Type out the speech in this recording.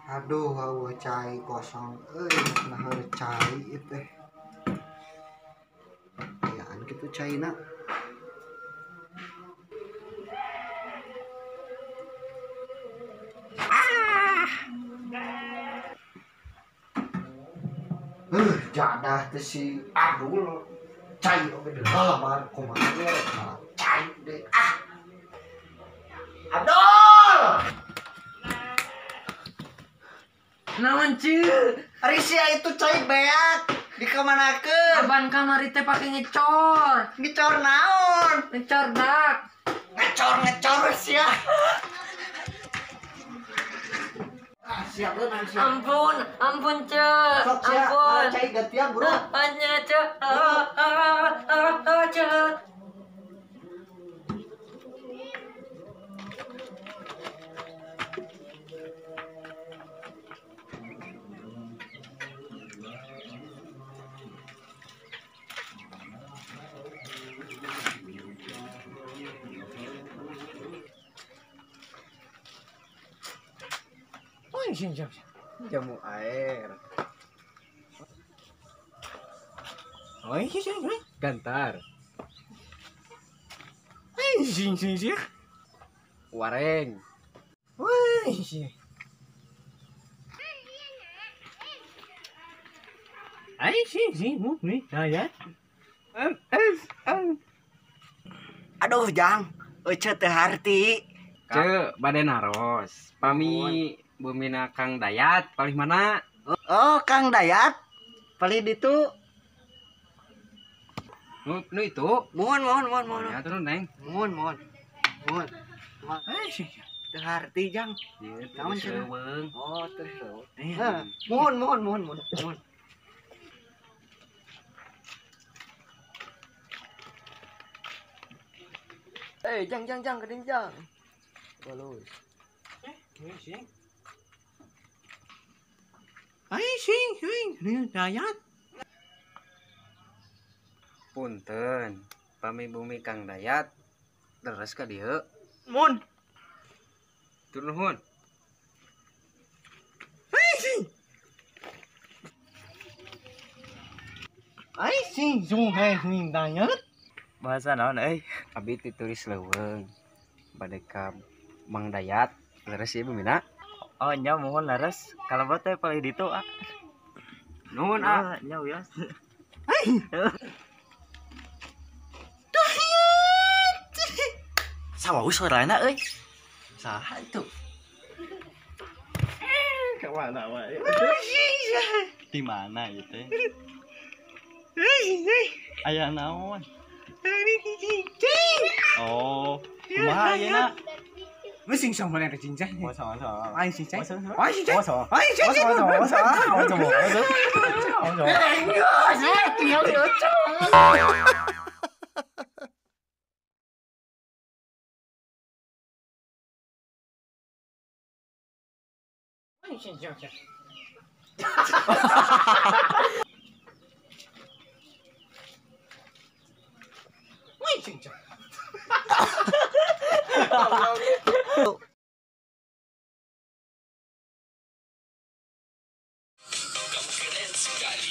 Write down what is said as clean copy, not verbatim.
Aduh, hawa cai kosong euy, nah cai ieu teh. Ayaan kitu caina. Ah. Jadah teh si Abdul cai oge dilamar kumaha we rek cai deui. Ah. Abdul. Naon ceu? Ari sia itu cai beak dikamanakeun? Aban kamari teh pake ngecor. Ngecor naon? Ngecor dak. Ngecor-ngecor sia. Ah, siap leunang sia. Ampun, ampun ceu. Sok sia, ampun. Cai gantian buru. Anya ceu. Ceu. Jamu air. Oh, gantar. Wareng. Aduh, Jang, euceu teu harti. Ceu bade naros. Pami bumina Kang Dayat palih mana? Oh, Kang Dayat palih ditu. Nu itu. Mohon mohon mohon mohon. Ya turun, Neng. Mohon mohon. Mohon. Teu harti, Jang. Naon cenah? Oh, teu leuweung. Mohon mohon mohon mohon. Mohon. Eh, Jang jang jang geuning Jang. Balus. Punten, pami bumi Kang Dayat leres ka dieu. Mun. Tur nuhun. Bahasa naon euy? Abi titulis leuweung bade ka Mang Dayat leres ieu bumina. Oh nya mohon leres kalebet teh palih ditu ah. Nuhun ah. Nya wios. Sawahu sorana euy. Saha itu? Ke mana wae? Di mana ieu teh? Aya naon? Oh, kumaha ayeuna? Sing sama yang cincang. Oh, sama sama. Aing cincang. Aing cincang. Aing cincang. Kamu keren sekali.